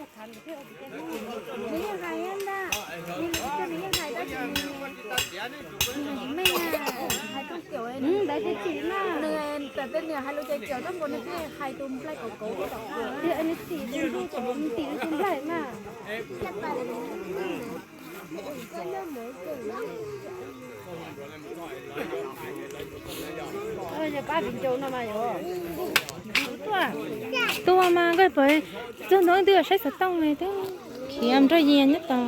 Nws yeej hais ntag, nws yeej hais tab sis nws tsis meej, hais tau cem nws, tam tej niam hais lus ces cem tau npaum nws thiaj hais tus nplaig kauv kauv tom qab, nws txim tus nplaig na. Pab viv ncaus no mas yog tuaj mas nkoj pom txog ntua twb saib xov tooj li twb khiav nrog yias nyob tod.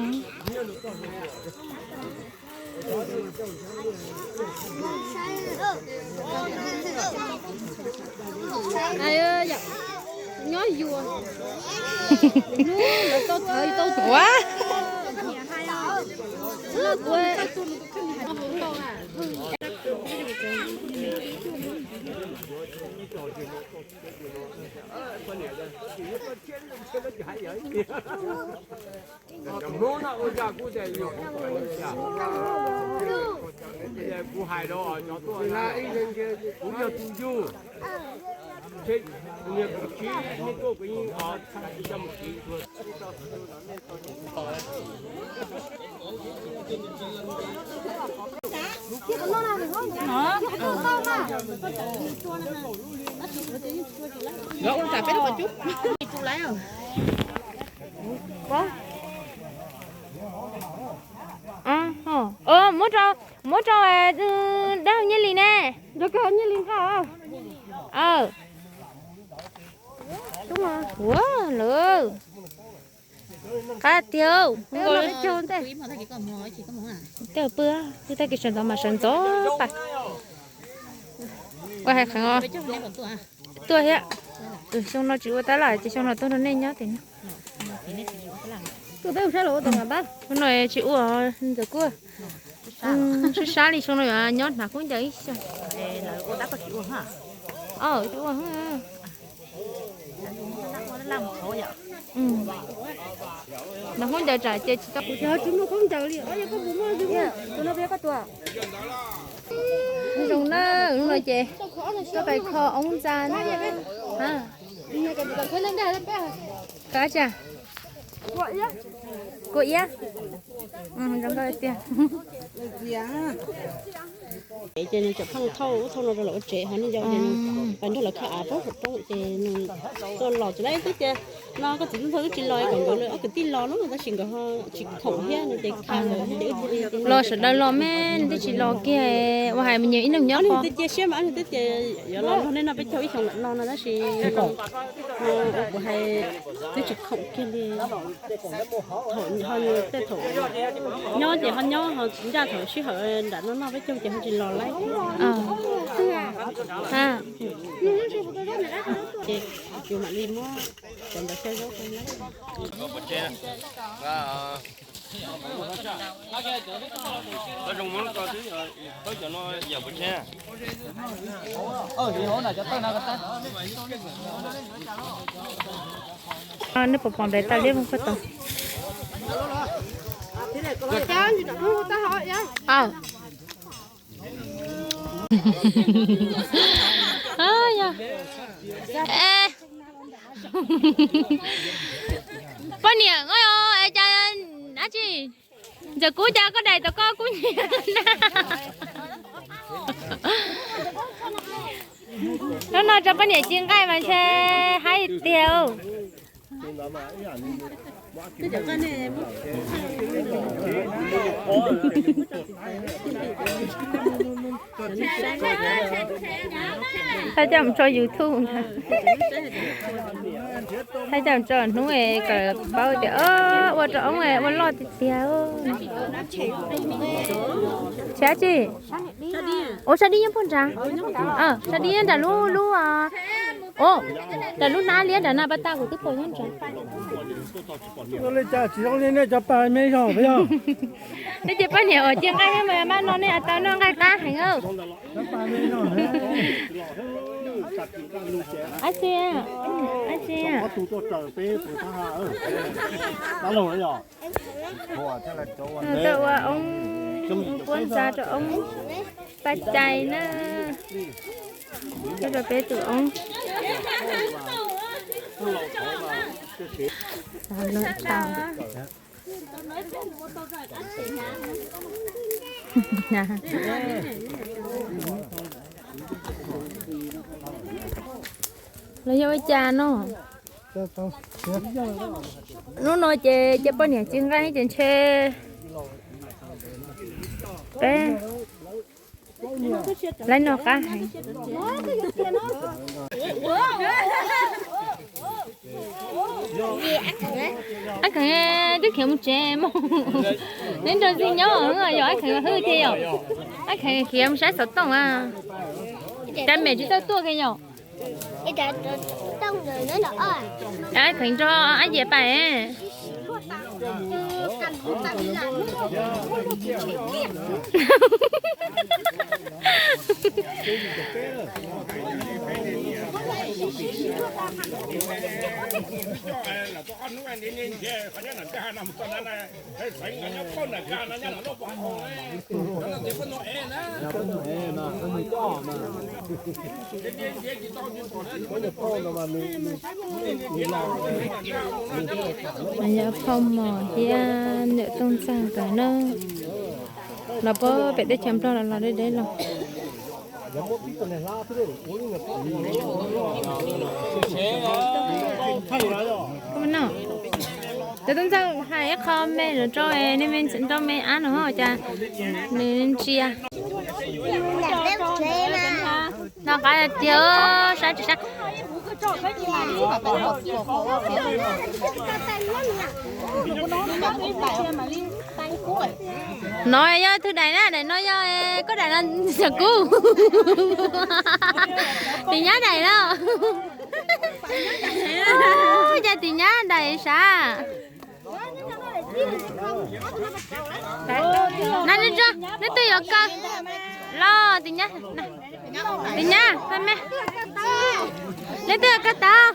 Nyob yuas, lawv tau thawv tau ua. Cov Hmoob no ua zaj kuv tias yog, kuv hais rau cov tuaj na, kuv yog tus yug, niag kuv tsiv nej tuaj kuv yeej coj mus tsiv. Muab rau, muab rau dab Nyiaj Lis ne. Ua lawm. Qab tiag. Tej pw, pw tag kis sawv ntxov mas sawv ntxov tas. Ua hais qheev os. Tuaj thiab. Xyoo no tsis ua tab laj ces xyoo no tuaj nrog nej nyob tiag. Xyoo no tsis ua, ntxawm kuj sab sab li xyoo no yuav nyob hnav khaub ncaws ib xyoos. Tsis ua. Hnav khaub ncaws tsam ces tsis tau. Kuv tsis muaj khaub ncaws li. Tus no puas yog koj tus? Zoo na, no ces koj pais kho oob ntxa na. Kab tsa? Kua iab. Zoo nkauj tiag. Ces nws tseem pheej thauj ub thauj no rau lawv ua tsev ho nej yau ces nws pais nrog lawv kha av poob saum roob ces nws tuaj los tsis lawv twb tias no koj txiv Ntxawg twb tsis los kom nkawd ob kwv tij los lub tab sis nkawd ho tsis khoom thiab no ces kha nkawd thiab ces wb thiaj li los sawv daws los me nws twb tsis los kiag. Ua hais me nyuam ib leeg nyob twb cia siab mas twb tias yuav los nrog nej noj peb caug ib xyoos lawm no no tab sis kuv hais twb tsis khoom kiag li. Thaum tej thaum nyob ces ho nyob ho ncaj thaum sij hawm nram no noj peb caug ces ho tsis los lawm. Ces yus mam li muab cov ntawd xyaw zaub. Nej puas pom nplaim tas liab muag puag tod? Poj niam, cas dab tsi? Ntxawm Kub, cas koj daim tau koj kub nyiam na. Hnub no rau poj niam ci nqaij mas ntshe haib tiag. Thaij coj mus tso YouTube ntag. Thaij coj mus tso hnub kom paub tias ua rau oob ua loj tiag tiag. Tshav tsi? Ua sab dib nyob puag nrad. Sab dib nyob nrad lub lub. Nram lub hnab liab nrad na, pab tas kuv twb pom nyob nrad. Li cas tsis zoo li nej cov pab me zog yog? Nej ces poj niam uas ci nqaij mas maj no nej tau noj nqaij qab heev. Ab tsi, ab tsi. Tau ua oob puab ntxa rau oob paj cai na. Rau peb tus oob. Los yog ua cas no? Hnub no ces cia poj niam tsis nqaij ces ntshe peb lawv noj qab heev. Ab Kheev twb khiav mus tsev mus, neb nrog Ntxwg nyob yog Ab Kheev hwj thiab yom. Ab Kheev khiav mus saib xov tooj a. Cas mem tsis tau tuaj kiag yom. Ab Kheev nrog Ab Yias pais. Yog Phauj Mos thiab Ntxawm Tooj Ntxawg nkawd na, los puag pem teb chaws Nplog los los deb deb los. Ntxawm Tooj Ntxawg hais ib qho me los rau nej me nrau me ab no cas nws ntsia. No qab tiag, saib tsis saib. No yog thwj daim na, daim no yog koj daim no, xyov kub. Tim nyab daim no. Cas tim nyab daim sav. Na, neb twb yuav kaw los tim nyab, tim nyab, neb twb yuav kaw tau.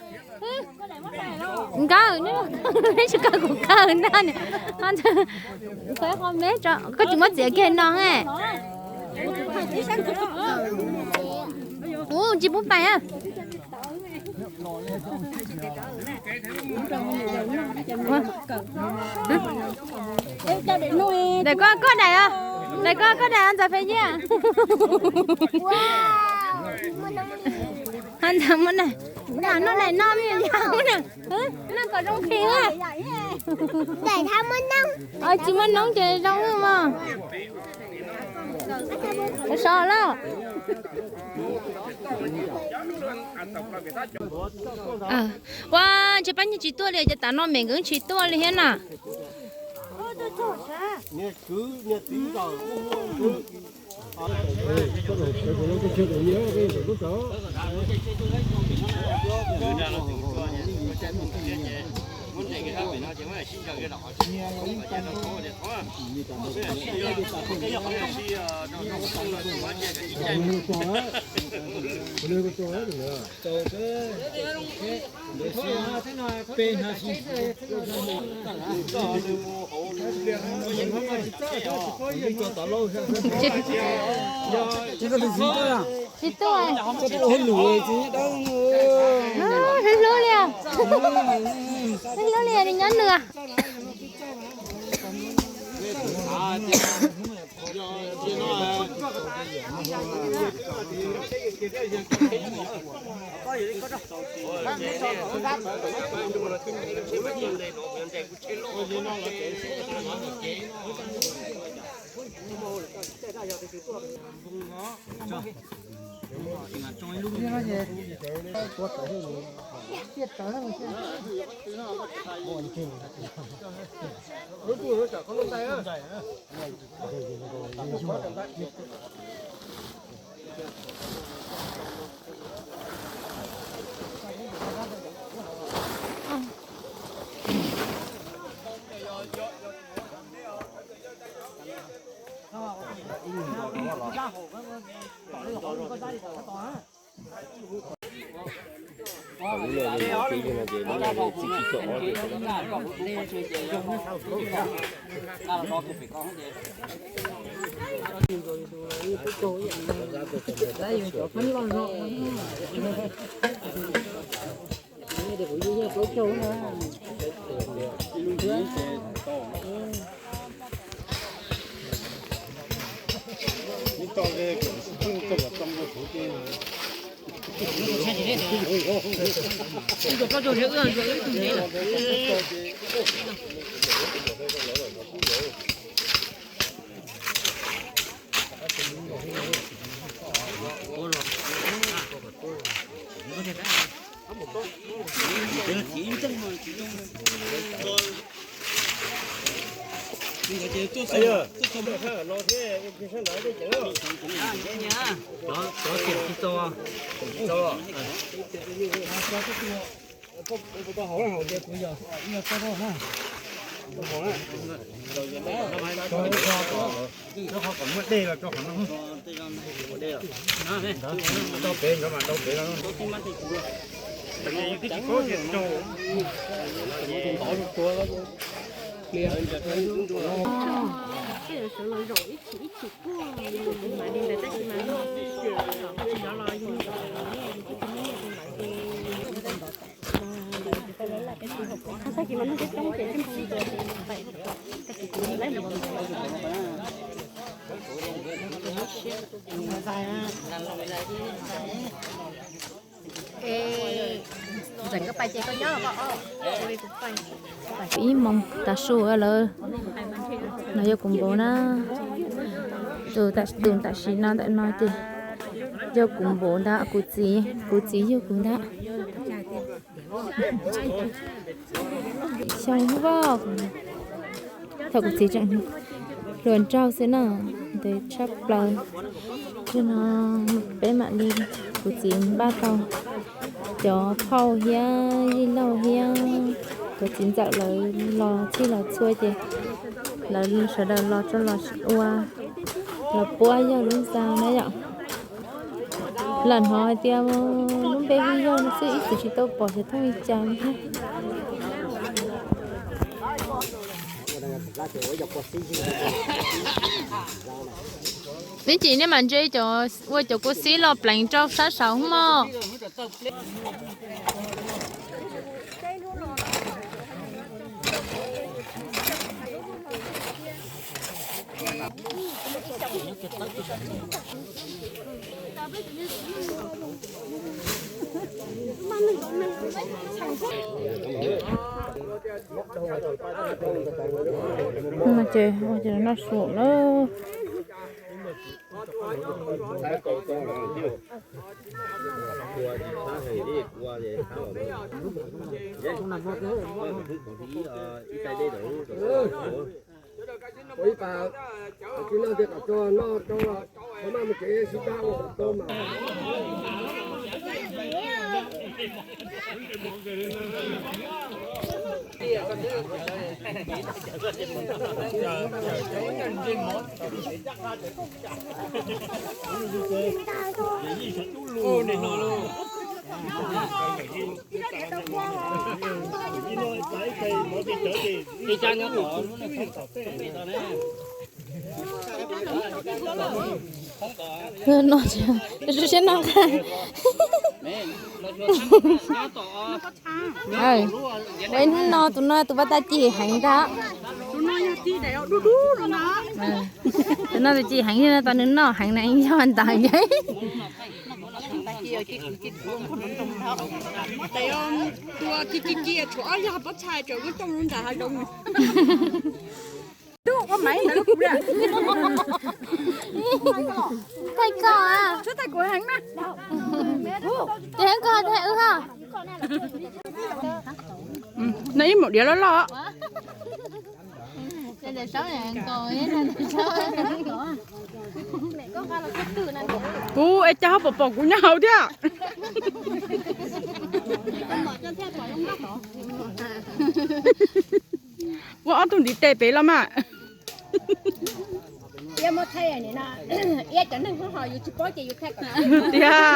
Nkawd, neb tsis kaw kuv kaw ntag. Qhov me, koj tsis muab txiav kiag no. Ua tsis pub pais. Daim koj, koj daim os, daim koj, koj daim os Ntxawm Fes Yias. Ntxawm muab daim, noj daim no me yog, noj kom zoo phem. Tsis muaj noob ces zoo mog. Sov lawm. Ua, ntshe pab nyuag tsis tuaj li, ces tav no mem nkawd tsis tuaj li thiab na. Tsis tuaj. Hlub hlub li, hlub hlub li nws nyob nws. Ib moos tav su lawm. No yog kuv npauv na. Tus tam sim no ntawm no ces yog kuv npauv ntag, kuv txiv, kuv txiv yug kuv ntag. Xyoo vaj, thaum kuv txiv tseem hluas nraug xwb na, ntev tshaj plaws. Zaum no peb mam li, kuv txiv npaj tau cov phauj thiab yij laug thiab kuv txiv ntxawm lawv los txhij los txhua ces lawv sawv daws los tso los ua, los puab yawg lub ntxa na yom. Lam hnov hais tias lub npe hu yog no xwb, ib txwm tsis tau pom xyov thooj li cas li thiab. Ib chim nej mam ntse cov, ua cov kua xib los pleev rau sab saud mog. Ces ua ces noj su lawm. No, siab no. Ua ib hnub no tus no tus paj tag ci heev ntag. Tus no tus ci heev, tau nws noj heev na, yog ntawd. Thaij koj, thaij koj, thaij wb ha. No ib maum diav loj loj. Kuv es cas ho pom pom kuv nyob hauv thiab. Ua ob tug ntiv tes pem los mas. Tiag.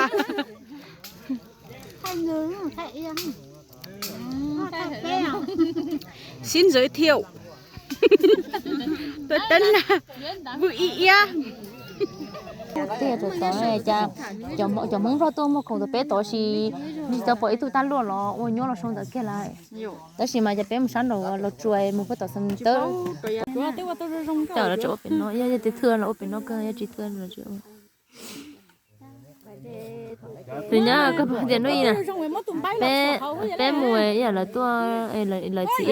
Xin giới thiệu. Tôi tên là Vự Y Ia. Tiag tau tod, cas cov Hmoob Nplog tuaj muag khoom rau peb tod, sis tsis tau pom ib tug tag luaj los ua nyuaj los sau ntawd kiag lawm. Tab sis mas cas peb mus sab nraud los tsuas mus puag tom Xam Tawb. Cov los tseem ua pem no, yog tias thwj los ua pem no kawg, yog tsis thwj los tsis ua. Tus nyob koj tias hnub ib na, peb mus ib yam lawv tuaj, lawv txiv.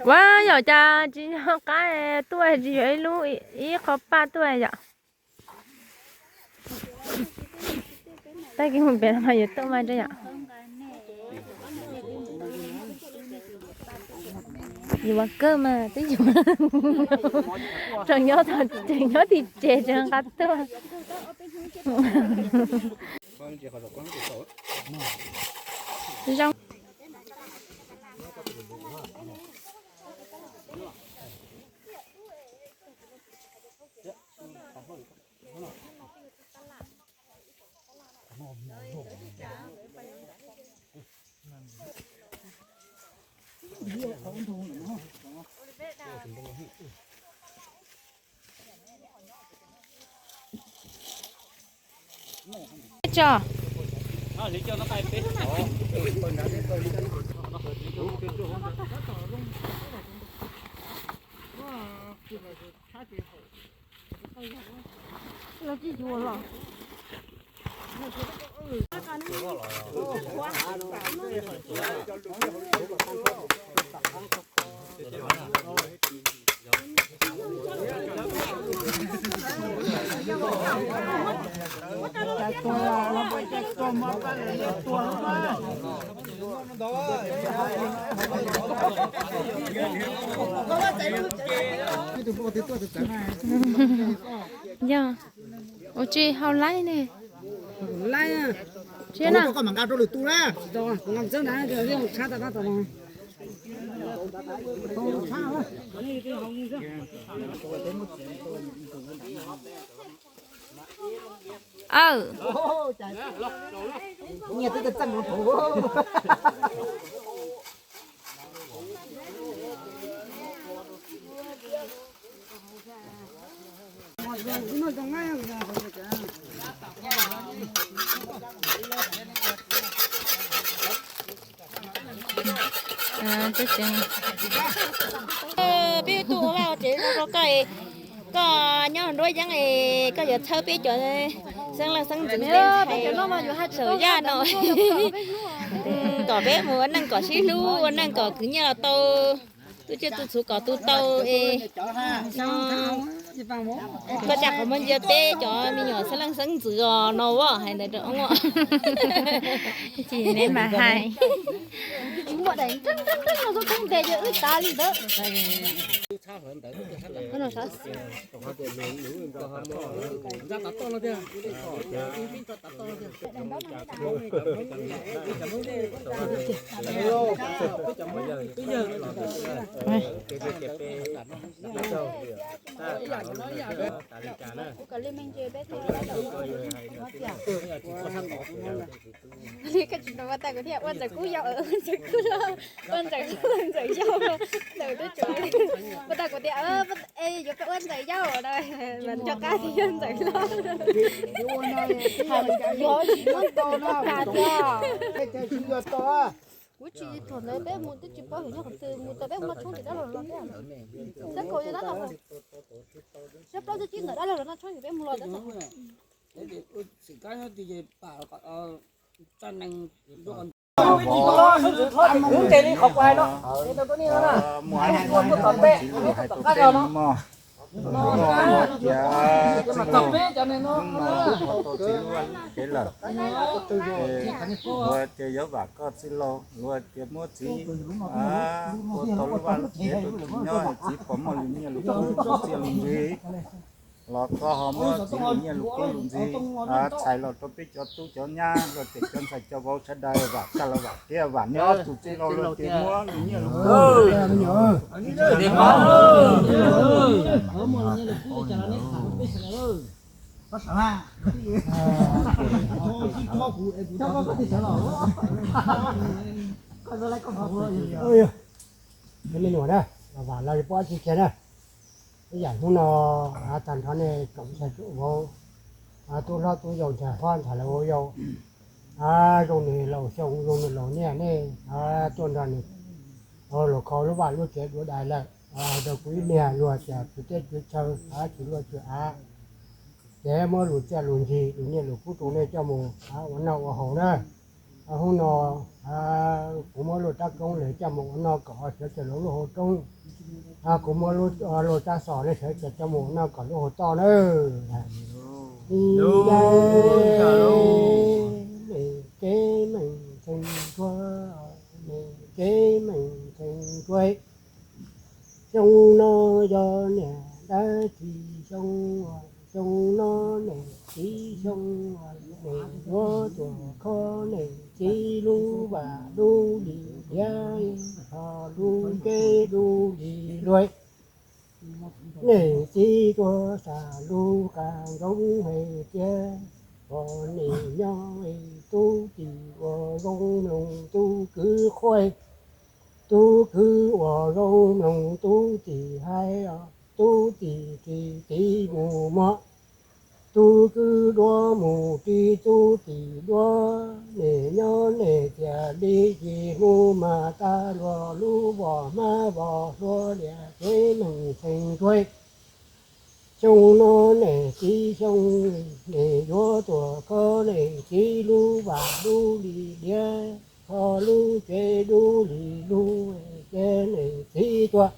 Ua yom, cas tsis nco qab tuaj, tsis yuav ib lub ib qho paj tuaj yom. Tag kis mus pem no mas yuav tuaj mas rau yom. Yuav ua kawg mas twb yuav. Tseem nyob, tseem nyob tim tsev tseem nqa tuaj. Zoo. Tso. Yog, ua tsis hau laib ne? Laib, tsis na, koj mam nqa rau lwm tus na. Aw. Peb tub ua vaj ua tsev zoo rau koj, koj nyob nruab yeeb, koj yuav txhawb peb cov xeeb leej xeeb ntxwv ntxhais saum yaj no. Kom peb mus ua neej kom sib hlub, ua neej kom khwv nyiaj los tau, tu tsiaj tu txhuv kom tu tau es no. Koj tsa qhov muag ntsia peb cov me nyuam xeeb leej xeeb ntxwv os no as, hais ntawd rau os. Tsis ne mas hais. Tsis muaj daim nreej nreej nreej no xub thoob ntes ces wb tas li ntawd. Li koj tsis ua tag kuv thiaj ua Ntxawm Kub yau, ua Ntxawm Kub los, ua Ntxawm Kub ntawm twb tsuav. Ua tag kuv tias, yuav peb ua Ntxawm Yau no, mas nco qab tias yog Ntxawm Lauj. Kuv tsis, thaum ntawd peb mus twb tsis paub yog nyob qhov twg, mus tau peb mus noj tshoob tim dab laug los thiab. Xab kaum yog dab laug, xab plaub twb tsis ntawm dab laug los noj tshoob yog peb mus los dab laug. Ua tias yuav vam koj txwj laug, luag tias muab txiv ua tau lub vaj lub tsev rau txiv nyob, txiv pom muaj lus nyiaj lus kub lus txiaj lus ntsig los koj ho muab txiv lus nyiaj lus kub lus ntsig txhais los rau peb cov tub cov nyab, luag tias cov ntxhais cov vauv sawv daws vam tag los vam thiab vam neb ob tug txwj laug, luag tias muab lus nyiaj lus kub. Ua, me nyuam na, vam lawv pob tsi kiag na. Ib yam hnub no, tag nrho nej tsoom ntxhais tsoom vauv, tub hlob tub yau ntxhais hlob ntxhais laus yau, zoo nws laus xyoo zoo nws laus niaj nej tuaj nrog nws los kho lub vaj lub tsev dua dais lawm. Rau kuv ib niag luag tias kwv teb kwv chaw, tsis luaj tsis av, ces muab lus txiaj lus ntsig lus nyiaj lus kub rau nej coj mus ua noj ua haus na. Hnub no kuv muab lub rab roob lawv coj mus ua noj kom sawv tsees lub hauv roob. Kuv muab lub rab xos lawv sawv tsees coj mus ua noj kom lub hauv toj na. Ib, me kev meem txheem ntsuag, me kev meem txheem ntsuag. Xyoo no yog niam dab tsi xyoo, xyoo no niam txiv xyoo, niam yuav tuaj kho niam txiv lub vaj lub lis diav, kho lub tsev lub lis luag. Niam txiv tuaj xam lub qab ntsoov hais tias, kom niam nyob tub txim ua zoo mloog tub kwv qhuaib, tub kwv ua zoo mloog tub txim hais, tub txim tsis tiv mus muag, tub kwv duab mus ris tub txim duab, niam nyob niam txias li tsis mus mas tag luag lub vos hmab vos hlua lias kev meem txheem ntsuag. Xyoo no niam txiv xyoo, niam yuav tuaj kho niam txiv lub vaj lub lis diav, kho lub tsev lub lis lug, ces niam txiv tuaj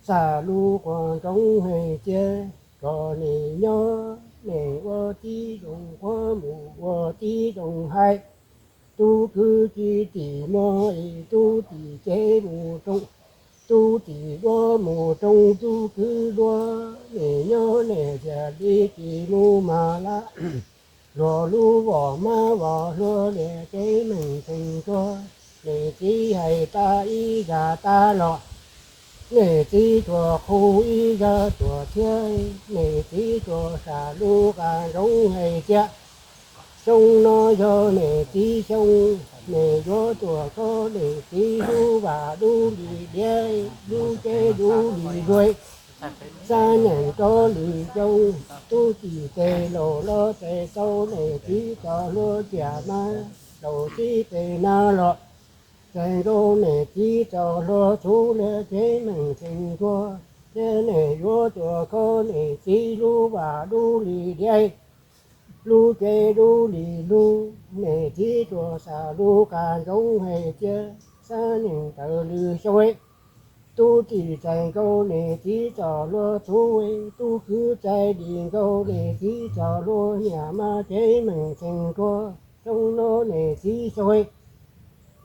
xam lub qab ntsoov hais tias, kom niam nyob niam ua tib zoo qhuav mus ua tib zoo hais, tub kwv tsis tim muag es tub txim ces mus rau, tub txim duab mus rau tub kwv duab, niam nyob niam txias li tsis mus mas lab luag lub vos hmab vos hlua lias kev meem txheem ntsuag. Niam txiv hais tag ib zag tag los, niam txiv tuaj qhu ib zag tuaj thiab, niam txiv tuaj xam lub qab ntsoov hais tias, xyoo no yog niam txiv xyoo, niam yuav tuaj kho niam txiv lub vaj lub lis diav, lub tsev lub lis luag. Xab nyeem rov lwm xyoo, tub txim tes laus los tes tau niam txiv txoj hlua ciam mas, laus txib tes na los, txais nkaus niam txiv txoj hlua txhuv lias kev meem txheem ntsuag, thiab niam yuav tuaj kho niam txiv lub vaj lub lis diav, lub tsev lub lis lug. Niam txiv tuaj xam lub qab ntsoov hais tias, xab nyeem tawm lwm xyoo, tub txim txais nkaus niam txiv txoj hlua txhuv, tub kwv txais dim nkaus niam txiv txoj hlua nyiaj mas kev meem txheem ntsuag. Xyoo no niam txiv xyoo,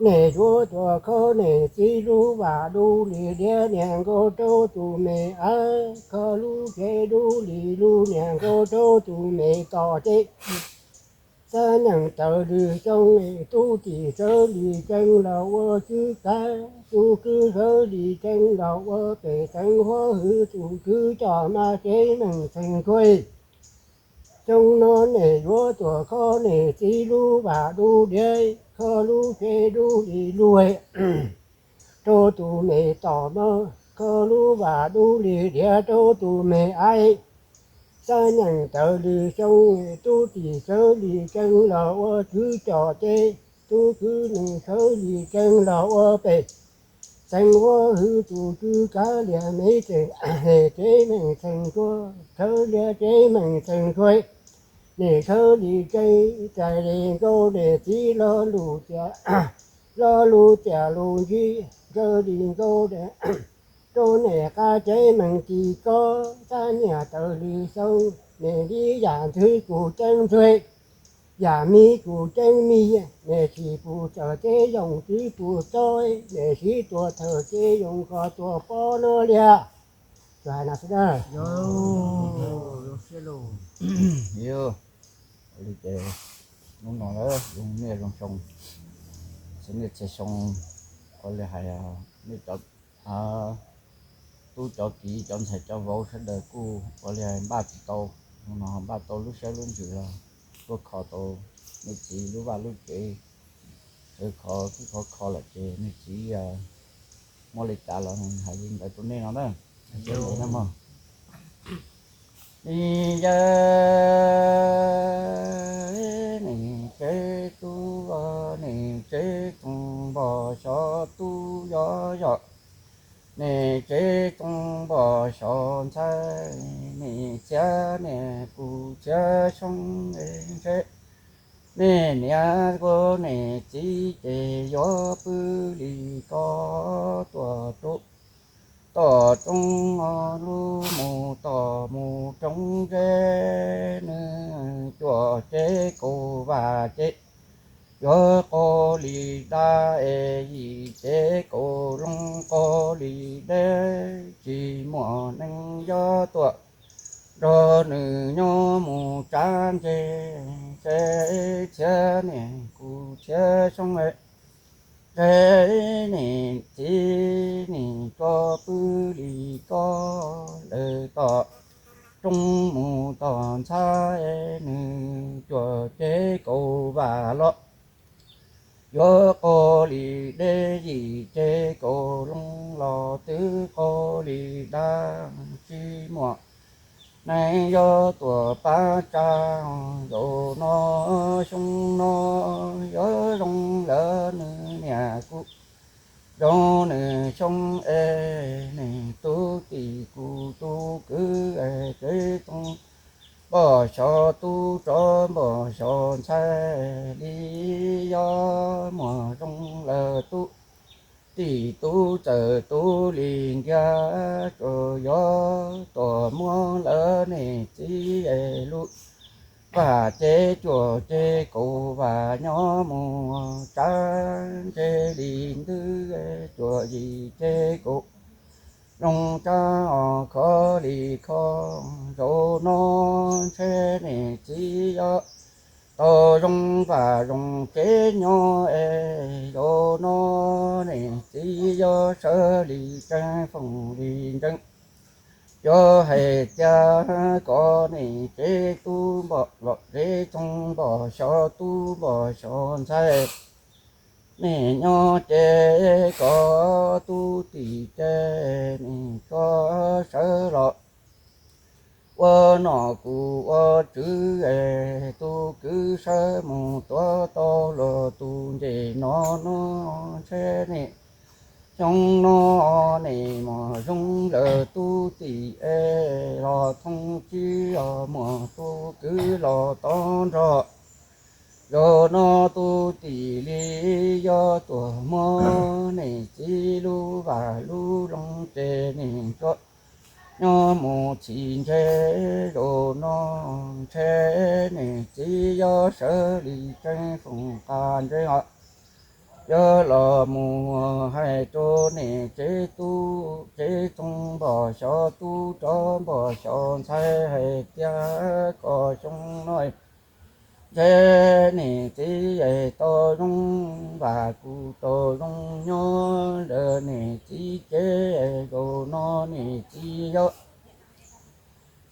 niam yuav tuaj kho niam txiv lub vaj lub lis diav, niam nkaus rau tus me aiv, kho lub tsev lub lis lug, niam nkaus rau tus me tom tsev. Xab nyeem tawm lwm xyoo, tub txim sawv li tsees los ua tswv kav, tub kwv sawv li tsees los ua pem xeev huab hwm tus kwv coj mas kev meem txheem ntsuag. Xyoo no niam yuav tuaj kho niam txiv lub vaj lub diav, kho lub tsev lub lis lug rau tus me tom mog, kho lub vaj lub lis diav rau tus me aiv. Xab nyeem tawm lwm xyoo, tub txim sawv li tsees los ua tswv coj tsev, tub kwv nws sawv li tsees los ua pem xeev huab hwm tus kwv kav lias me tseem, kev meem txheem ntsuag, sawv lias kev meem txheem ntsuag. Niam sawv li tsees txais li nkaus niam txiv lo lus tias, lo lus tias lus ntsib, sawv li nkaus rau niam qab kev meem txheem ntsuag. Xab nyeem tawm lwm xyoo, niam li yam ntxwv kuj ceeb ntxwv, yam mi kuj ceeb mi, niam tsis pum txawm kev yoo tsis pum txawj, niam sib tua thawj kev yoo koj tuaj pom no lias. Tsuas hais no xwb na. Yog li ces hnub no zoo niaj zoo xyoo, txhua niaj txhua xyoo, ua li hais nej cov tub cov kiv cov ntxhais cov vauv sawv daws kuj ua li hais npaj tsis tau, no npaj tau lub siab lub ntsws los tuaj kho tau nws txiv lub vaj lub tsev, sawv kho twb kho kho lawm ces nws txiv muab li cas los hais li ntawd rau nej no na. Nim yawg nim tsev tub, nim tsev tsoos npog xyov tub yov yom, nim tsev tsoos npog xyov ntxhais, nim txiav niam kuv txiav xyoob ntshe, nej niam kuv nim txiv ces yuav pw li ko tuaj rau tom roob lub mus tom mus roob ze, nws cuam cev kaum vam cev yuav qos li dab es yim cev kaum loo qos li deb, tsis muaj neeg yuav tuaj nrog nws nyob mus tsav ntse, tse txhiab niam kuv txhiab xyoob ntshe, nim txiv nim tso pw li ko lawm tom roob mus tom ntxhais, nws cuam cev kaum vam los yuav qos li deb, yim cev kaum loo los twb qos li dab, tsis muaj neeg yuav tuaj pab tsa. Zaum no xyoo no yuav zoo lawm nws niam kuv zoo nws xyoob es, nws tub tim kuv tub kwv es, tsev tsoos npog xyov tub rov npog xyov ntxhais li, yog muag zoo lawm tub tim tub txawm tub li ntiag, tsuas yog tuaj muab lawm nim txiv es lub vam cev cuam cev kaum vam nyob mus tsav ntse li ntwb, cuam yim cev kaum loo tsav os khov li khov. Zaum no ntshe nim txiv yuav tau zoo vam zoo cev nyob es, zaum no nim txiv yuav sawv li tseeb foom li ntseeg, yuav hais tias kom nim tsev tub npog los tsev tsoos npog xyov tub npog xyov ntxhais, nim nyob ces kom tub tim ces nim tso sawv los ua nom kuv ua tswv es, tub kwv sawv mus tuav tau luag tus ncej no no, ntshe nim xyoo no nim muag zoo lawm tub tim es, los thooj tsib os muag tub kwv los tod nrog. Zaum no tub tim li yuav tuaj muab nim txiv lub vam lub loo ces nim tso nyob mus txhim ntse. Zaum no ntshe nim txiv yuav sawv li tseeb foom qas ntseeg os, yuav los mus hais rau nim tsev tub tsev tsoos npog xyov tub rov npog xyov ntxhais hais tias kom xyoo no ntshe nim txiv es tau zoo vam kuv tau zoo nyob ntawm nim txiv tsev. Zaum no nim txiv yuav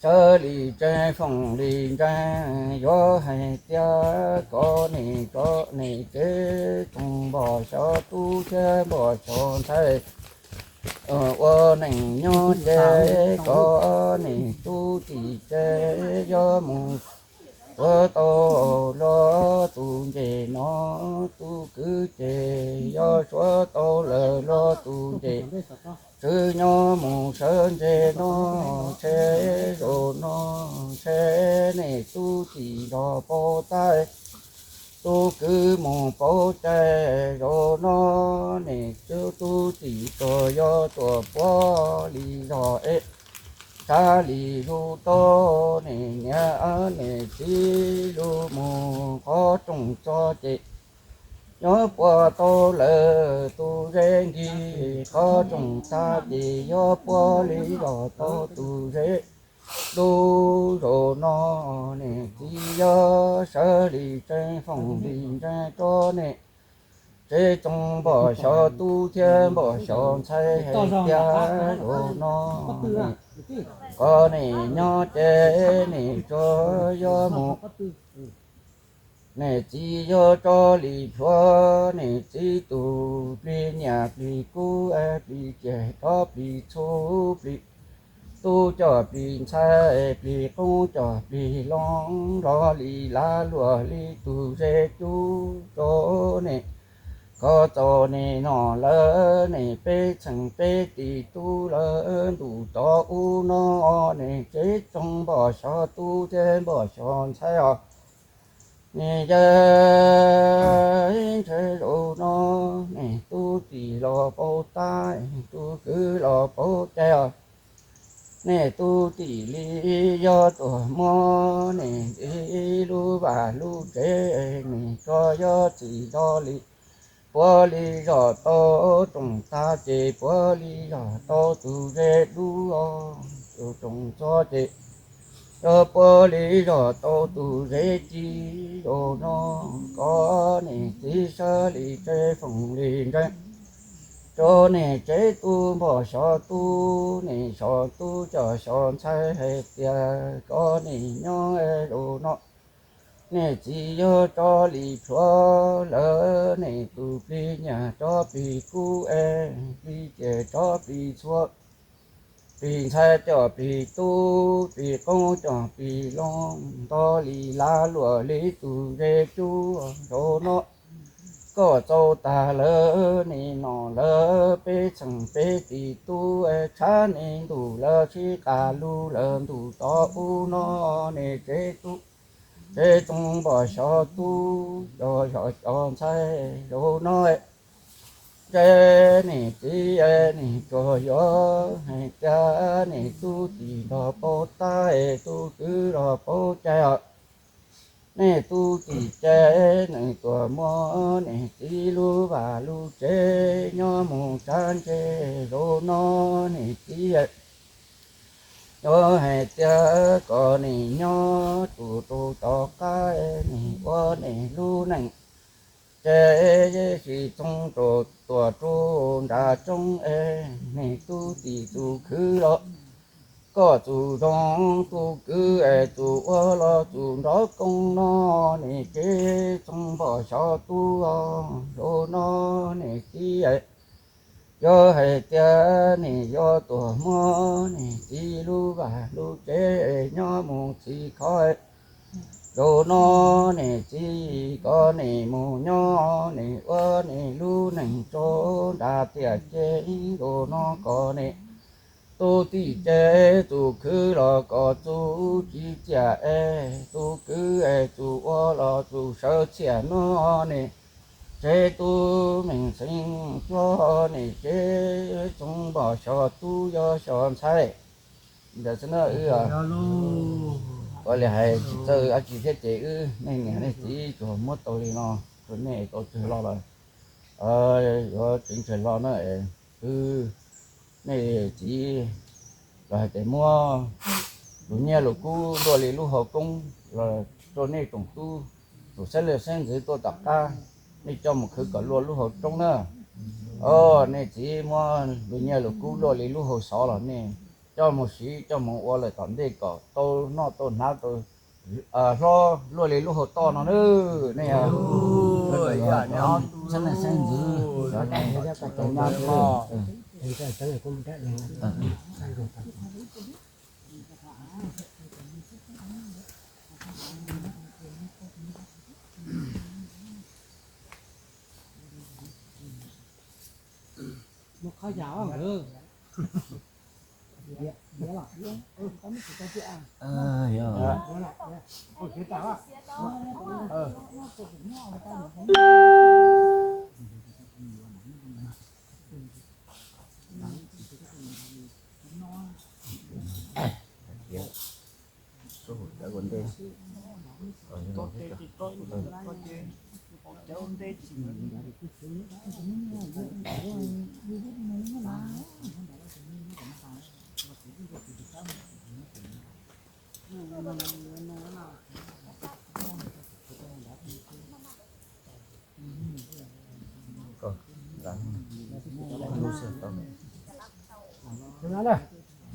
sawv li tseeb foom li ntseeg, yuav hais tias kom nim rov nim tsev tsoos npog xyov tub thiab npog xyov ntxhais ua neej nyob ces, kom nim tub tim ces yuav mus suav tau luag tus ncej no, tub kwv ces yuav suav tau lawm luag tus ncej, txwv nyob mus sawv ntse no, ntshe zaum no ntshe nim tub tim nrog paub tais, tub kwv mus paub cai. Zaum no nim tub tim tsuas yog tuaj puav li zog es, tshav li lub tau nim niam nim txiv lub mus qhov rooj txog ces, yuav puav tau lawm tus zeb nkig qhov rooj tag ces, yuav puav li zog tau tus zeb dub. Zaum no nim txiv yuav sawv li tseeb foom li ntseeg rau nim tsev tsoos npog xyov tub thiab npog xyov ntxhais hais tias, zaum no nim Koj nim nyob ces nim tsuas yuav mus, nim txiv yuav tso li plhuav, nim txiv tus plig nyiaj plig kub, plig ciaj rov plig txhua, plig tub coj plig ntxhais, plig qoob coj plig loo, nrog li lav luam li tus zeb cub rau nim. Koj txo nim no lawm nim peb txheej peb tis tub lawm ntuj tod ub no, nim tsev tsoog npoj xyov tub thiab npoj xyov ntxhais os. Nim yawg ntshe zaum no nim tub tim los paub tab, tub kwv los paub cai os. Nim tub tim li yog tuag muab nim ntxiv lub vaj lub tsev, nim tso yog txim zog li. Puav li zog tau rooj tag ces puav li zog tau tus zeb dub os, tus rooj txog ces yog puav li zog tau tus zeb ci. Zaum no koj nim txiv sawv li tsev foom li ntseeg, rau nim tsev tub npoj xyov tub, nim xyov tub coj xyov ntxhais hais tias koj nim nyob zaum no. Nim txiv yuav tso li plhuav lawm nim tus plig nyiaj tso plig kub es, plig ciaj tso plig txhua, plig ntxhais coj plig tub, plig qoob coj plig loo, nrog li lav luam li tus zeb cub zaum no. Koj txo tag lawm nim no lawm peb txheej peb tis tub, tshav nim ntuj lawm sib qab lug lawm ntuj tod ub no, nim tsev tub tsev tsoog npoj xyov tub, cov xyov cov ntxhais zaum no. Ntshe nim txiv nim tsuas yuav hais tias nim tub tim nrog paub tab, tub kwv los paub cai os. Nim tub tim ces nws tuag muab nim txiv lub vaj lub tsev nyob mus tsav ntseg zaum no nim txiv yuav hais tias kom nim nyob tus rau tom qab, nim ua nim lub neej ces sim txoog rau tuam rau nram roob es, nim tub tim tus khwv los koj txus zoo, tub kwv es txus ua los txus nrov koob no, nim tsev tsoog npoj xyov tub os, zaum no nim txiv yuav hais tias nim yuav tuag muab nim txiv lub vaj lub tsev nyob mus txhim kho. Zaum no nim txiv kom nim mus nyob nim ua nim lub neej rau nram tiaj ces, zaum no kom nim tub tim ces txus khwv los kom txus tsis txiaj es, tub kwv es txus ua los txus sawv txhiaj no, nim tsev tub meej xeeb cuag nim tsev tsoog npoj xyov tub yog xyov ntxhais. Ntawd xwb na wb. Ua li hais tsis txawj dab tsi thiab ces wb nej niam nej txiv tsuas muab tau li no rau nej tau tsawg lo lawm. Yuav tseev tsawg lo na, wb nej txiv los hais tias muab lus nyiaj lus kub luaj li lub hauv roob los rau nej tsoom tub, tus xeeb leej xeeb ntxwv tuaj tom qab, nej coj mus khwv kom luaj lub hauv roob na. Os, nej txiv muab lus nyiaj lus kub luaj li lub hauv xov los nej coj mus siv coj mus ua lawm tom ntej kom tau noj tau hnav tau hlob luaj li lub hauv toj no na. Nej xeeb leej xeeb ntxwv, cov nyab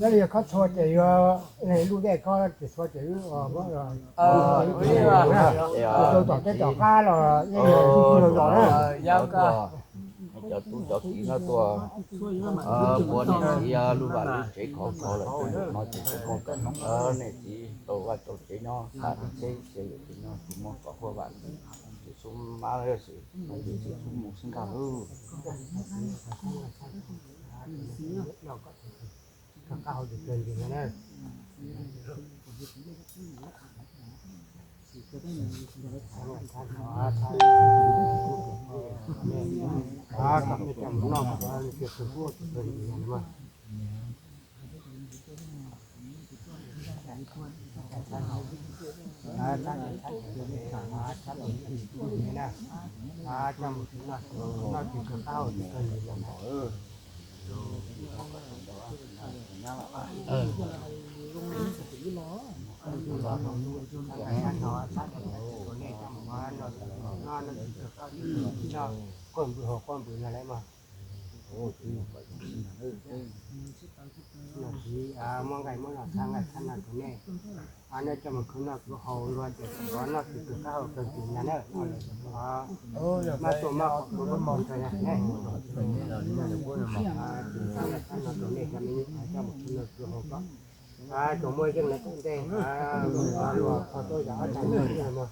Yog khob txhua ces yuav, lub dej khob ces txhua ces, tau tom teb tom qab los yeej yog los na. Cov tub cov kiv no tuaj, puav niam txiv lub vaj lub tsev khov kho lawm no ces nej txiv tau vaj tau tsev nyob qab txheb xya yawm tsev nyob tsis muaj kom huaj vam, ces xub mab xwb, ces xub mus xwb nkag lub. Koj npws haus koj npws no lawm mog. Txiv muab nqaij muab no txhab nqaij txhab no rau nej. Nej coj mus khwv noj khwv haus luag ces kom noj tsis kawg qab hau kawg tus na na. Mab tuaj mab qhov kub kub ntawd na. Txhab nqaij txhab no rau nej cov me nyuam coj mus khwv noj khwv haus kom tsuas muaj yeej na ntej luag kho tuaj yog ob tag nrho mog.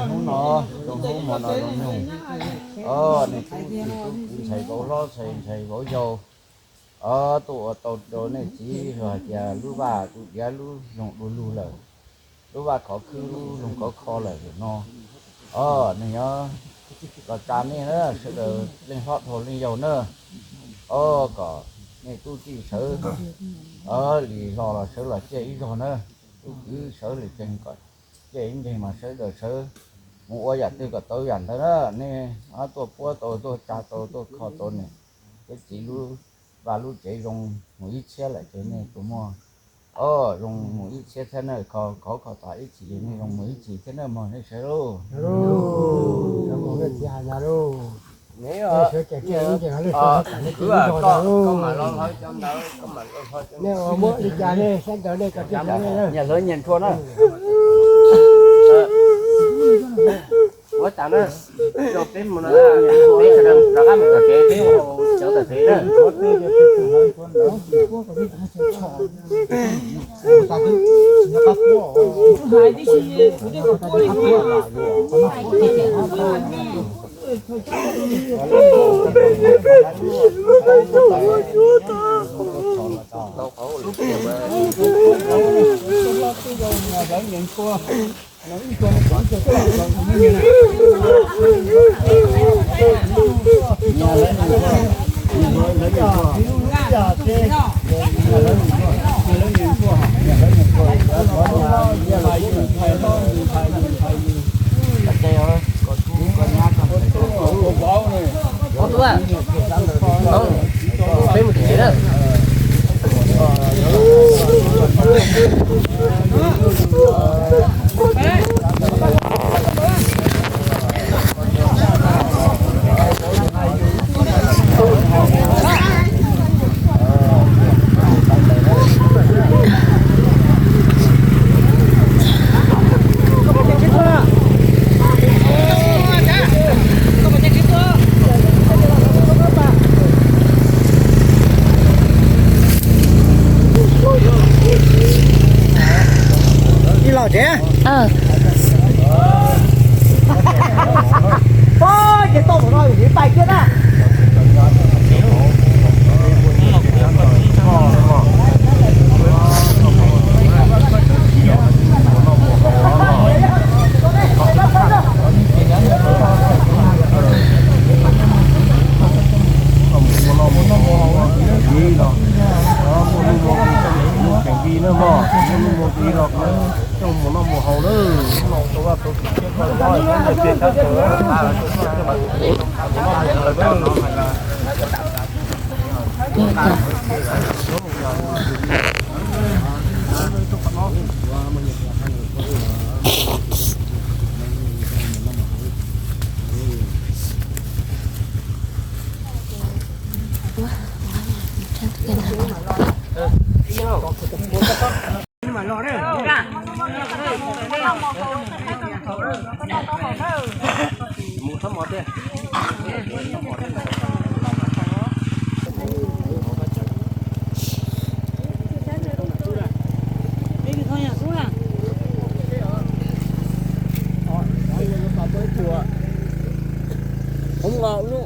Hnub no, hnub no zoo nyoog, nej tub txiv tub kwv ntxhais vauv hlob ntxhais ntxhais vauv yau, tuaj ua tau rau nej txiv hais tias lub vaj lub diav lub loog dua lug lawm, lub vaj khov khwb lub loog khov kho lawm no. Os, nej nyob los tsa nej na, sawv daws leej hlob dhau leej yau na. Os, kom nej tub txij sawv li los los sawv los ciaj ib zaug na. Tus kwv sawv lwm tsees kom, ces ib ntseeg mas sawv daws sawv mus ua yam twg kom tau yam ntawd na. Nej tuaj puab tau, tuaj tsa tau, tuaj kho tau niam thiab txiv lub vaj lub tsev zoo mus ib txhiab lawm ces nej puas muaj, o, zoo mus ib txhiab thiab na. Kho khov kho tas ib txhis ces nej zoo mus ib txhis thiab na mog, nej sawv lauj. Nej ua muab li cas nej sawv daws nej kom nyias hlawv nyias ntshua na. Ua cas na, peb mus no, peb sawv daws rov qab mus tom tsev, peb ua cawv tom tsev na. Peb mus tim tsev na. Ib los tsev. Ces tau mus no yus tais kiag na.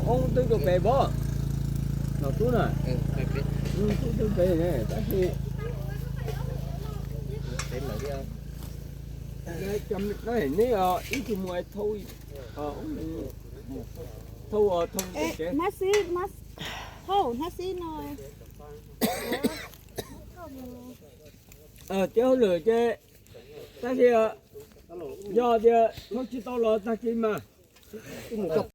Hoob twb rau pem pob, los tub na, tub twb pem ne, tab sis neb ib tug mus thau, thau, thau, hnab xib, thau hnab xib no. Tias hauj lwm ces, tab sis yog tias thau tsis tau los tag kis mas.